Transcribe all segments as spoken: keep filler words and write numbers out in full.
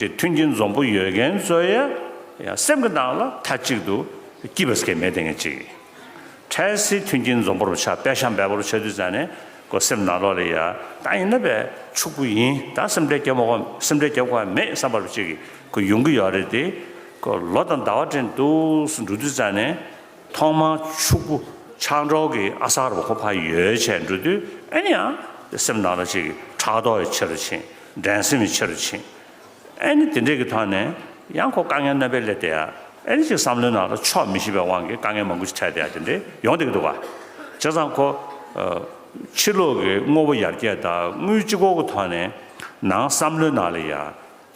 ཅིག་མཐུན་རྐྱེན་འཛོམས་པོ་ཡོད་མཁན་ཚོ་ཡ་ཡང་སེམས་ཀྱི་ནང་ལ་མཐའ་གཅིག་ཏུ་སྐྱིད་པ་ཟེར་མཁན་མེད་བསྡད་མཁན་ཅིག་འཕྲལ་སེལ་མཐུན་རྐྱེན་འཛོམས་པོ་རུ་ཆགས། དཔེ་ཤ་འབེལ་པོ་རུ་ཆགས་དུས་ཙང་ནས་ཁོ་སེམས་ནང་ལོགས་ལ་ཡ་ད་ཡིན་ན་བས་ཕྱུག་པོ་ཡིན། ད་སེམས་ཁྲལ་རྒྱབ་མ་དགོས། སེམས་ཁྲལ་རྒྱབ་དགོས་མེད་བསམ་པ་རུ་ཅིག་གི་ཁོ་ཡོང་གི་ཡོད་རེད་དེ། ཁོ་ལོ་དང་ཟླ་བ་སྤྲད་འདུག་སེ་འགྲོ་དུས་ཙང་ནས། ཐོག་མར་ཕྱུག་པོ་ཆགས་འགྲོ་གི་ཨ་གསར་བ་ཁོ་ཕར་ཡོད་བྱས་འགྲོ་དུས། ཨ་ནི་ཡང་སེམས་ནང་ལ་ཅིག་ཕྲག་དོག་ཡི་ཆེ་རུ་ཕྱིན། འགྲན་སེམས་ཡི་ཆེ་རུ་ཕྱིན། ཨ་ནི་དེ་འདྲས་ཀྱི་ཐོག་ནས་ཡང་ཁོ་དཀའ་ངལ་རྣམ་པ་སླེབས་བསྡད་ཡ། ཨ་ནི་ཅིག་བསམ་བློའི་ནང་ལ་ཆོག་མི་ཤེས་པའི་དབང་གིས་དཀའ་ངལ་མང་པོ་ཞིག་འཕྲད་བསྡད་ཡ་དེ་འདྲས་ཡོང་བསྡད་ཀྱི་འདུག་ག་བྱས་ཙང་ཁོ་ཨ་ཕྱི་ལོགས་ཀྱི་དངོས་པོ་ཡར་རྒྱས་དང་དངུལ་གཅིག་པོ་གི་ཐོག་ནས་ནང་བསམ་བློའི་ནང་ལ་ཡ།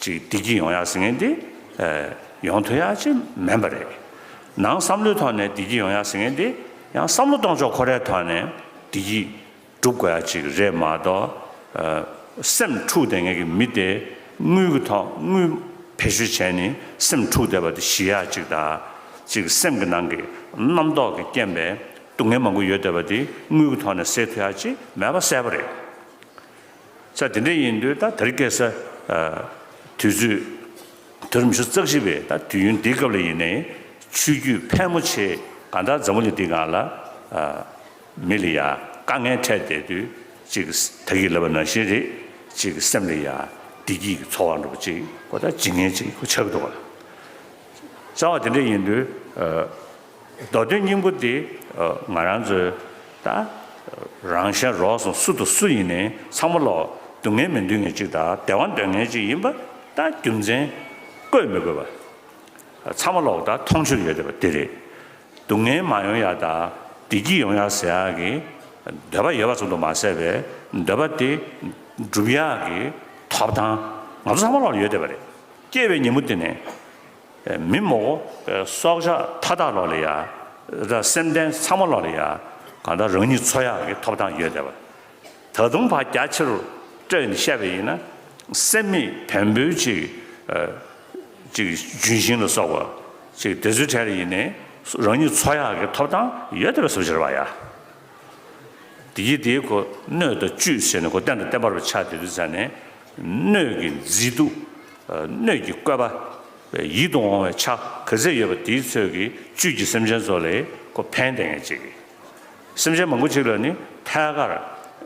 ཅིག་བདེ་སྐྱིད་ཡོང་ཡག་ཟེར་མཁན་དེ་ཨེ་ཡོང་ཐུབ་ཡག་ཅིག་མིན་པ་རེད། ནང་བསམ་བློའི་ཐོག་ནས་བདེ་སྐྱིད་ཡོང་ཡག་ཟེར་མཁན་དེ་ཡང་བསམ་བློ་གཏོང་ཕྱོགས་ཁོ་རའི་ཐོག་ནས་བདེ་སྐྱིད་སྒྲུབ་དགོས་ཡག་ཅིག་རེད་མ་གཏོགས། ཨེ་སེམས་འཁྲུག་བསྡད་མཁན་གྱི་མི་དེ་དངུལ་གྱི་ཐོག་དངུལ་བེད་སྤྱོད་བྱས་ནས་སེམས་འཁྲུག་བསྡད་པ་དེ་ཞི་ཡག་ཅིག་དང་། ཅིག་སེམས་ཀྱི་ནང་གི་རྣམ་རྟོག་གི་རྐྱེན་པས་སྡུག་བསྔལ་མང་པོ་ཡོད་བསྡད་པ་དེ་དངུལ་གྱི་ཐོག་ནས་སེལ་ཐུབ་ཡག་ཅིག་མེད་པ་གསལ་པོ་རེད། ས་དེ་འདྲ་ཡིན་དུས་ད་དེ་རིང་ཁ་སང་དུས་ཚོད་དུས་རིམ་ཉི་ཤུ་རྩ་གཅིག་པའི་ད་དུས་ཡུན་འདིའི་སྐབས་ལ་ཡིན་ནའི་ཆོས་བརྒྱུད་ཕལ་མོ་ཆེ་གང་ལྟར་འཛམ་བུ་གླིང་འདིའི་སྒང་ལ་མི་ལ་ཡ་དཀའ་ངལ་འཕྲད་བསྡད་དུས། གཅིག་ད་གིན་ལབ་པ་ནང་བཞིན་རེད། གཅིག་སེམས་ལ་ཡ་བདེ་སྐྱིད་ཀྱི་ཚོར་བ་འདྲ་པོ་ཅིག་ཁོ་ད་བྱེད་མཁན་ཅིག་ཁོ་ཆགས་ཀྱི་འདུག་ག་རྩ་བ་དེ་འདྲ་ཡིན་དུས། མདོ་དོན་སྙིང་པོ་འདི་ང་རང་ཚོའི་ད་རང་གཞན་རོགས་ཟུང་སུ་དང་སུ་ཡིན་ནའི་ཚང་མ་ལོག་སྡུག་བསྔལ་མི་འདོད་མཁན་ཅིག་དང་བདེ་བ་འདོད་མཁན་ཅིག་ཡིན་པ་ད་རྒྱུ་མཚན་བཀོད་མི་དགོས་པ། ཚང་མ་ལོག་ད་མཐོང་ཆོས་ཡོད་བསྡད་པ་འདི་རེད། སྡུག་བསྔལ་མ་ཡོང་ཡག་དང་བདེ་སྐྱིད་ཡོང་ཡག་ཟེར་ཡག་གི་འདོད་པ་ཡོད་པ་ཙམ་དུ་མ་ཟད་པའི་འདོད་པ་དེ་སྒྲུབ་ཡག་གི་ཐོབ་ཐང་ང་ཚོ་ཚང་མ་ལོག་ལ་ཡོད་བསྡད་པ་རེད། སྐྱེས་པའི་ཉིན་མོ་དེ་ནས། མི་མང་པོ་སྲོག་ཆགས་མཐའ་དག་ལོག་ལ་ཡ། ད་སེམས་ལྡན་ཚང་མ་ལོག་ལ་ཡ། གང་ལྟར་རང་ཉིད་འཚོ་ཡག་གི་ཐོབ་ཐང་ཡོད་བསྡད་པ། ད་དུང་ཕར་རྒྱ་ཆེ་རུ་བསྐྲད་ནས་བཤད་པ་ཡིན་ན། སེམས་མེད་བེམ་པོའི་ཅིག་ཅིག་ལྗོན་ཤིང་ལ་སོགས་པ་ཅིག་དེ་ཚོའི་གྲས་ལ་ཡིན་ནའི་རང་ཉིད་འཚོ་ཡག་གི་ཐོབ་ཐང་ཡོད་བསྡད་པའི་བཟོ་ཅིག་རེད་པ་ཡ། དེ་ཡིས་དེའི་གོ་སྣོད་དང་བཅུད་ཟེར་ནས་གོ་བརྟན་དང་བརྟན་པར་ཆགས་བསྡད་དུས་ཙང་ནས། སྣོད་ཀྱི་མཛེས་སྡུག་སྣོད་ཀྱི་བཀོད་པ། ཡིད་དུ་འོང་བའི་ཆ་ག་ཚད་ཡོད་པ་དེའི་ཚོད་ཀྱིས་བཅུད་ཀྱིས་སེམས་ཅན་ཚོ་ལ་གོ་ཕན་བསྡད་མཁན་ཅིག་སེམས་ཅན་མང་པོ་ཅིག་ལ་ནི་ཐད་ཀར་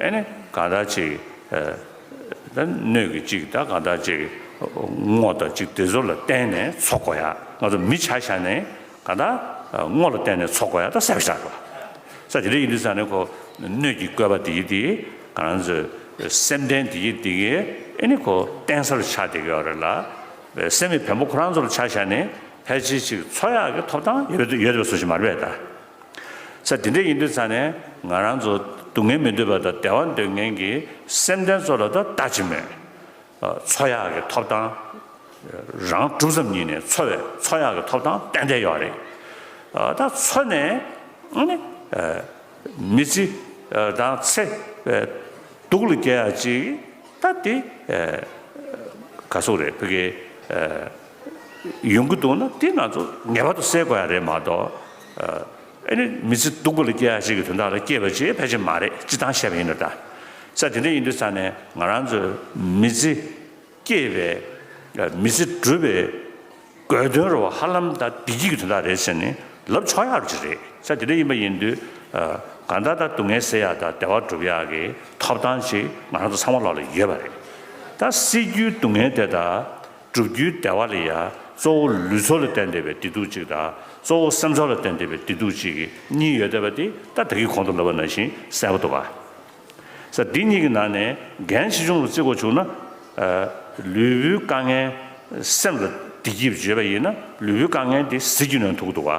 ཨེ་ནི་གང་ལྟར་ཅིག་ད་སྣོད་ཀྱི་ཅིག་ད་གང་ལྟར་ཅིག་སྔོ་དང་ཅིག་དེ་ཚོ་ལ་བརྟེན་ནས་འཚོ་དགོས་ཡ། ང་ཚོ་མི་ཆ་བཞག་ནས་གང་ལྟར་སྔོ་ལ་བརྟེན་ནས་འཚོ་དགོས་ཡ་ད་གསལ་པོ་ཆགས་པ། ས་དེ་འདྲ་ཡིན་དུས་ཙང་ནས་ཁོ་སྣོད་ཀྱི་བཀོད་པ་དེ་ཡི་དེ་གང་ཚོད་སེམས་ལྡན་དེ་ཡི་དེ་གའི་ཨེ་ནི་ཁོ་བརྟེན་སར་ཆགས་བསྡད་ཀྱི་ཡོད་རེད་ལ། སེམས་མེད་བེམ་པོ་ཁོ་རང་ཚོ་ལ་ཆ་བཞག་ནས་ཕལ་ཆེར་ཅིག་འཚོ་ཡག་གི་ཐོབ་ཐང་ཡོད་ཡོད་པའི་བཟོ་ཞིག་མ་རེད་པས་ད། ས་དེ་འདྲ་ཡིན་དུས་ཙང་ནས་ང་རང་ཚོ་སྡུག་བསྔལ་མི་འདོད་པ་དང་བདེ་བ་འདོད་མཁན་གྱི་སེམས་ལྡན་ཚོ་ལ་ད་ལྟ་ཅི་མེད། འཚོ་ཡག་གི་ཐོབ་ཐང་། རང་གྲུབ་ཙམ་ཉིད་ནས་འཚོ་བའི་འཚོ་ཡག་གི་ཐོབ་ཐང་ཏན་ཏན་ཡོད་རེད། ད་འཚོ་ནས་ནི་མི་ཚེ་དང་ཚེ་སྡུག་ལ་སྐྱེལ་ཡག་ཅིག་ད་དེ་ག་ཟེར་རེད་ཕ་གི་ཡོང་གི་འདུག་ན་དེ་ང་ཚོ་ངེས་པར་དུ་སེལ་དགོས་ཡ་རེད་མ་གཏོགས། ཨེ་ནི་མི་ཚེ་སྡུག་པོ་ལ་སྐྱེལ་ཡག་ཅིག་གི་དོན་དག་ལ་སྐྱེས་པ་ཅིག་ཕལ་ཆེར་མ་རེད། སྤྱིར་བཏང་བཤད་པ་ཡིན་ན་ད། ས་དེ་འདྲ་ཡིན་དུས་ཙང་ནས་ང་རང་ཚོའི་མི་ཚེ་སྐྱེལ་བའི་མི་ཚེ་སྒྲུབ་པའི་དགོས་དོན་རུ་ཧ་ལམ་ད་བདེ་སྐྱིད་ཀྱི་དོན་དག་རེད་ཟེར་ནས་ལབ་ཆོག་ཡག་རུ་ཅིག་རེད། ས་དེ་འདྲ་ཡིན་པ་ཡིན་དུས་གང་ལྟར་ད་སྡུག་བསྔལ་སེལ་ཡག་དང་བདེ་བ་སྒྲུབ་ཡག་གི་ཐོབ་ཐང་ཅིག་ང་རང་ཚོ་ཚང་མ་ལོག་ལ་ཡོད་པ་རེད། ད་སྲིད་རྒྱུའི་སྡུག་བསྔལ་དེ་དང་སྒྲུབ་རྒྱུའི་བདེ་བ་ལ་ཡ་གཙོ་བོ་ལུས་སྲོག་ལ་བརྟེན་བསྡད་པའི་བདེ་སྡུག་ཅིག་དང་གཙོ་བོ་སེམས་ཚོར་ལ་བརྟེན་བསྡད་པའི་བདེ་སྡུག་ཅིག་གི་གཉིས་ཡོད་བསྡད་པ་དེ་ད་ད་གིན་གོང་དུ་ལབ་པ་ནང་བཞིན་གསལ་པོ་འདུག་ག་ས་འདི་གཉིས་ཀྱི་ནང་ནས་འགན་ཆེ་ཆུང་ལ་བརྩི་དགོས་བྱུང་ན། ལུས་པོའི་དཀའ་ངལ་སེམས་ལ་བདེ་སྐྱིད་བརྗོད་པ་ཡིན་ན་ལུས་པོའི་དཀའ་ངལ་དེ་ཟིལ་གྱིས་གནོན་ཐུབ་ཀྱི་འདུག་ག་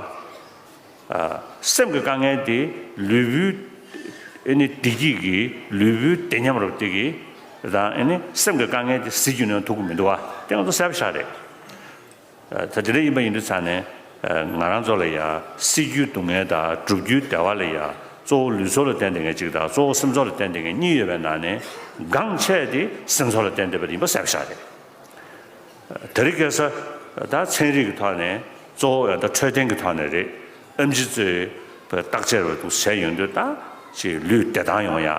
སེམས་ཀྱི་དཀའ་ངལ་དེ་ལུས་པོའི་ཨེ་ནི་བདེ་སྐྱིད་ཀྱིས་ལུས་པོའི་བདེ་ཉམས་རབ་བདེ་གི་དང་ཨེ་ནི་སེམས་ཀྱི་དཀའ་ངལ་དེ་ཟིལ་གྱིས་གནོན་ཐུབ་ཀྱི་མི་འདུག་ག་དེ་ང་ཚོ་གསལ་པོ་ཆགས་རེད། ད་དེ་འདྲ་ཡིན་པ་ཡིན་དུས་ཙང་ནས་ང་རང་ཚོ་ལ་ཡ་སྲིད་རྒྱུའི་སྡུག་བསྔལ་དང་སྒྲུབ་རྒྱུའི་བདེ་བ་ལ་ཡ་གཙོ་བོ་ལུས་སྲོག་ལ་བརྟེན་བསྡད་མཁན་གཅིག་དང་གཙོ་བོ་སེམས་ཚོར་ལ་བརྟེན་བསྡད་མཁན་གཉིས་ཡོད་པའི་ནང་ནས་འགངས་ཆེ་དེ་སེམས་ཚོར་ལ་བརྟེན་བསྡད་པ་ཡིན་པ་གསལ་པོ་ཆགས་རེད། དེ་རིང་ཁ་སང་ད་ཚན་རིག་གི་ཐོག་ནས་གཙོ་བོ་ཡང་ད་འཕྲོད་བསྟེན་གྱི་ཐོག་ནས་རེད། ཨེམ་ཆི་གཙོས་བརྟག་དཔྱད་རུ་འདུག་བྱས་ཡོང་དུས་ད་ཅིག་ལུས་བདེ་ཐང་ཡོང་ཡ།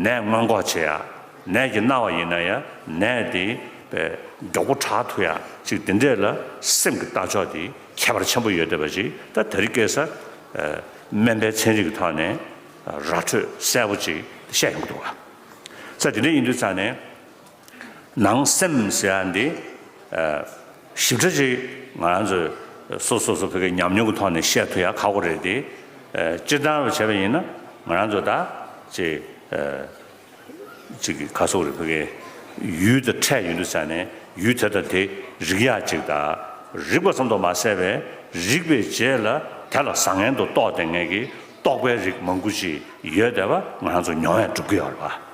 ནད་སྔོན་འགོག་བྱེད་ཡ། ནད་ཀྱིས་མནར་བ་ཡིན་ན་ཡང་ནད་དེ་ པའི་མགྱོགས་པོ་དྲག་ཐུབ་ཡ་ཅིག་དེ་འདྲས་ལ་སེམས་ཀྱི་ལྟ་ཕྱོགས་དེ་ཁྱད་པར་ཆེན་པོ་ཡོད་བསྡད་པ་ཅིག་ད་དེ་རིང་ཁ་སང་སྨན་པའི་ཚན་རིག་གི་ཐོག་ནས་ར་འཕྲོད་གསལ་པོ་ཅིག་བཤད་ཡོང་གི་འདུག་བ། ས་དེ་འདྲས་ཡིན་དུས་ཙང་ནས། ནང་སེམས་ཟེར་ཡ་འདི། ཞིབ་ཕྲ་ཅིག་ང་རང་ཚོས་སོ་སོ་སོ་ཕ་གིའི་ཉམས་མྱོང་གི་ཐོག་ནས་བཤད་ཐུབ་ཡ་ཁག་པོ་རེད་དེ། སྤྱིར་བཏང་རུ་བྱས་པ་ཡིན་ན་ང་རང་ཚོ་ད་ཅིག་ཅིག་ག་སོག་རེད་ཕ་གིའི་ཡུལ་དང་འཕྲད་ཡོང་དུས་ཙང་ནས་ཡུལ་དེ་དང་དེ་རིག་ཡ་ཅིག་དང་རིག་པ་ཙམ་དུ་མ་ཟད་པའི་རིག་པའི་རྗེས་ལ་དེ་ལ་བཟང་ངན་དུ་རྟོགས་བསྡད་མཁན་གྱི་རྟོག་པའི་རིགས་མང་པོ་ཅིག་ཡོད་བསྡད་པ་ང་རང་ཚོ་མྱོང་བས་གྲུབ་ཀྱི་ཡོད་རེད་པ།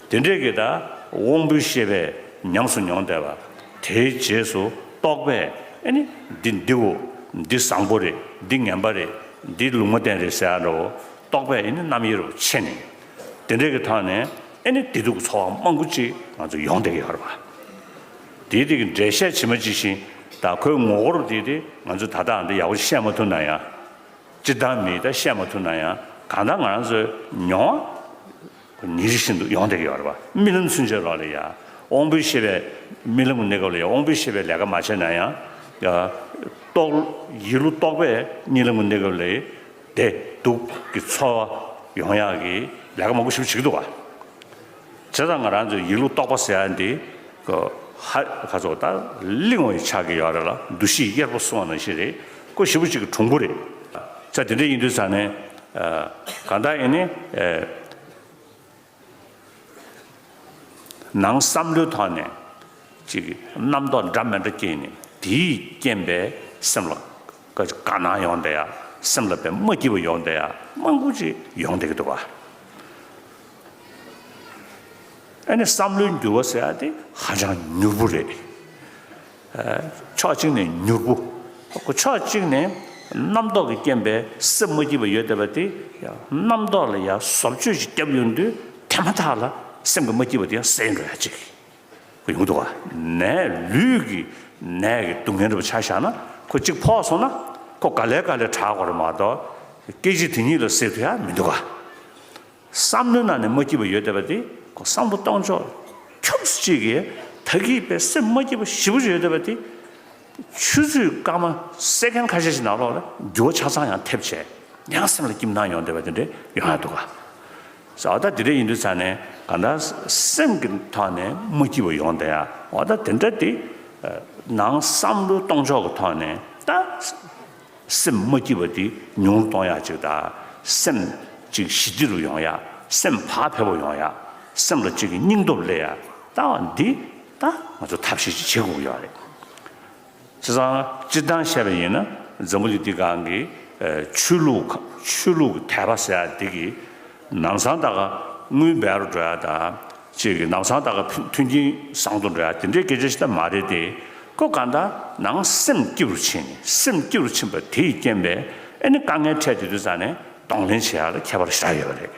དེ་འདྲས་ཀྱི་ད་དབང་པོའི་ཤེས་པས་ཉམས་སུ་མྱོང་བསྡད་པ། དེའི་རྗེས་སུ་རྟོག་པས་ཨེ་ནི་འདི་འདི་འོ་འདི་བཟང་པོ་རེད། འདི་ངན་པ་རེད། འདི་ལུང་མ་བསྟན་རེད་ཟེར་ཡ་འདྲ་བོ་རྟོག་པས་ཨེ་ནི་རྣམ་དབྱེ་རུ་ཕྱེ་ནས། དེ་འདྲས་ཀྱི་ཐོག་ནས་ཨེ་ནི་བདེ་སྡུག་གི་ཚོར་བ་མང་པོ་ཅིག་ང་ཚོ་ཡོང་བསྡད་ཀྱི་ཡོད་རེད་པ། དེའི་དེ་གི་འགྲེལ་བཤད་ཇི་མ་ཇི་བཞིན་ད་ཁོའི་ངོ་བོ་རུ་དེ་དེ་ང་ཚོས་ད་ལྟ་འདི་ཡག་པོ་བཤད་མ་ཐུབ་ན་ཡང་། སྤྱིར་བཏང་མི་ད་བཤད་མ་ཐུབ་ན་ཡང་གང་ལྟར་ང་རང་ཚོའི་མྱོང་བ་ཉིན་རེ་བཞིན་དུ་ཡོང་བསྡད་ཀྱི་ཡོད་རེད་པ། རྨི་ལམ་ཚུན་ཆད་ལོག་ལ་ཡ། དབང་པོའི་ཤེས་པས་རྨི་ལམ་གྱི་གནས་སྐབས་ལ་ཡ་དབང་པོའི་ཤེས་པས་ལས་ཀ་མ་བྱས་ན་ཡང་། ཡ། རྟོག་ཡིད་བློ་རྟོག་པས་རྨི་ལམ་གྱི་གནས་སྐབས་ལ་བདེ་སྡུག་གི་ཚོར་བ་ཡོང་ཡག་གི་ལས་ཀ་མང་པོ་ཞིག་བྱེད་ཀྱི་འདུག་ག་བྱས་ཙང་ང་རང་ཚོའི་ཡིད་བློ་རྟོག་པ་ཟེར་ཡ་འདི་ཀོ་ཧ་ཁ་ཚོ་ད་གླིང་བ་ཡི་ཆགས་ཀྱི་ཡོད་རེད་ལ། འདུ་ཤེས་གཡེར་པོ་སོང་བ་ནང་བཞིན་རེད། ཀོ་ཞེ་པོ་ཅིག་གི་གྲུང་པོ་རེད། ཙང་དེ་འདྲ་ཡིན་དུས་ཙང་ནས་གང་ལྟར་ཡིན་ནི་ནང་བསམ་བློའི་ཐོག་ནས་ཅིག་རྣམ་རྟོག་འདྲ་མི་འདྲ་སྐྱེས་ནས་དེའི་རྐྱེན་པས་སེམས་ལ་དགའ་སྣང་ཡོང་བསྡད་ཡ། སེམས་ལ་དཔེ་མ་སྐྱིད་པ་ཡོང་བསྡད་ཡ་མང་པོ་ཅིག་ཡོང་བསྡད་ཀྱི་འདུག་ག་ཨ་ནི་བསམ་བློའི་འགྱུར་བ་ཟེར་ཡ་དེ་ཧ་ཅང་མྱུར་པོ་རེད། ཕྱོགས་གཅིག་ནས་མྱུར་པོ། ཕྱོགས་གཅིག་ནས་རྣམ་རྟོག་གི་རྐྱེན་པས་སེམས་མ་སྐྱིད་པ་ཡོད་བསྡད་པ་དེ་རྣམ་རྟོག་ལ་ཡ་བཟོ་བཅོས་ཤིག་བརྒྱབ་ཡོང་དུས་དེ་མ་ཐག་ལ་སེམས་ཀྱི་མ་སྐྱིད་པ་དེ་ཡང་སེལ་འགྲོ་ཡ་གཅིག་ཡོང་འདུག་ག་ནད་ལུས་ཀྱི་ནད་ཀྱི་སྡུག་བསྔལ་འདྲ་པོ་ཆ་བཞག་ན་ཁོ་གཅིག་ཕོག་སོང་ན་ཁོ་ག་ལེ་ག་ལེ་དྲག་དགོས་རེད་མ་གཏོགས་སྐད་ཅིག་དེ་ཉིད་ལ་སེལ་ཐུབ་ཡ་མི་འདུག་ག་བསམ་བློའི་ནང་ནས་མ་སྐྱིད་པ་ཡོད་བསྡད་པ་དེ་ཁོ་བསམ་བློ་གཏོང་ཕྱོགས་ཁྱོམ་སུ་གཅིག་གིས་ད་གིན་པའི་སེམས་མ་སྐྱིད་པ་ཞེ་པོ་ཅིག་ཡོད་བསྡད་པ་དེ་ཆུ་ཚོད་སྐར་མ་སེ་ཀན་ཁ་ཤས་ཤིག་ནང་ལོགས་ལ་འགྱུར་བ་ཆ་ཚང་ཡང་ཐེབས་བྱས་ཡང་སེམས་ལ་སྐྱིད་སྣང་ཡོང་བསྡད་པ་དེ་འདྲ་ཡོང་ཡ་འདུག་ག་ཟེར་བ་ད་དེ་འདྲ་ཡིན་དུས་ཙང་ནས་གང་ལྟར་སེམས་ཀྱི་ཐོག་ནས་མ་སྐྱིད་པ་ཡོང་བསྡད་ཡ་འོ་ད་དེ་འདྲ་དེ་ནང་བསམ་བློའི་གཏོང་ཕྱོགས་ཀྱི་ཐོག་ནས་ད། སེམས་མ་སྐྱིད་པ་དེ་ཉུང་རུ་གཏོང་ཡག་ཅིག་དང་སེམས་ཅིག་ཞི་བདེ་རུ་ཡོང་ཡག་སེམས་བག་ཕེབས་པོ་ཡོང་ཡག་སེམས་ལ་ཅིག་གི་སྙིང་སྟོབས་སླེབས་ཡག་ལྟ་བ་འདི་ད་ང་ཚོ་ཐབས་ཤེས་ཅིག་བྱེད་དགོས་ཀྱི་ཡོད་རེད། བྱས་ཙང་སྤྱིར་བཏང་བཤད་པ་ཡིན་ན་འཛམ་བུ་གླིང་འདི་སྒང་གི་ཆོས་ལུགས་ཆོས་ལུགས་ཀྱི་དད་པ་ཟེར་ཡག་འདི་གི་ནམ་སང་ད་ག་དངུལ་འབེལ་རུ་འགྲོ་ཡག་དང་། ཅིག་གི་ནམ་སང་ད་ག་མཐུན་རྐྱེན་བཟང་དུ་འགྲོ་ཡ་དེ་འདྲའི་སྐད་ཆ་ཞིག་ད་མ་རེད་དེ། ཁོ་གང་ལྟར་ནང་སེམས་སྐྱིད་རུ་ཕྱིན་ནས་སེམས་སྐྱིད་རུ་ཕྱིན་པ་དེ་ཡི་རྐྱེན་པས་ཨེ་ནི་དཀའ་ངལ་འཕྲད་དེ་དུས་ཙང་ནས་གདོང་ལེན་བྱེད་ཡ་ལ་ཁྱད་པར་ཞེ་དྲག་ཡོད་པ་རེད།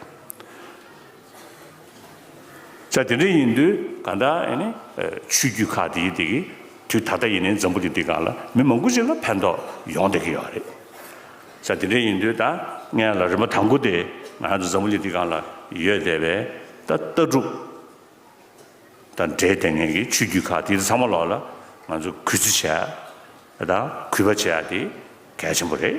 ཙང་དེ་འདྲ་ཡིན་དུས་གང་ལྟར་ཨེ་ནི་ཆོས་བརྒྱུད་ཁག་དེ་ཡི་དེ་གི་དུས་ད་ལྟ་ཡིན་ནའི་འཛམ་བུ་གླིང་འདི་སྒང་ལ་མི་མང་པོ་ཅིག་ལ་ཕན་ཐོགས་ཡོང་བསྡད་ཀྱི་ཡོད་རེད། ཙང་དེ་འདྲ་ཡིན་དུས་ད་ངས་ལ་རིམ་པ་དང་པོ་དེ་ང་ཚོ་འཛམ་བུ་གླིང་འདི་སྒང་ལ་ཡོད་བསྡད་པའི་ད་ལྟ་གྲུབ། དང་འབྲེལ་ལྡན་མཁན་གྱི་ཆོས་བརྒྱུད་ཁག་དེ་ཚང་མ་ལོག་ལ་ང་ཚོ་གུས་བརྩི་བྱས་དང་གུས་པ་བྱས་དེ་གལ་ཆེན་པོ་རེད།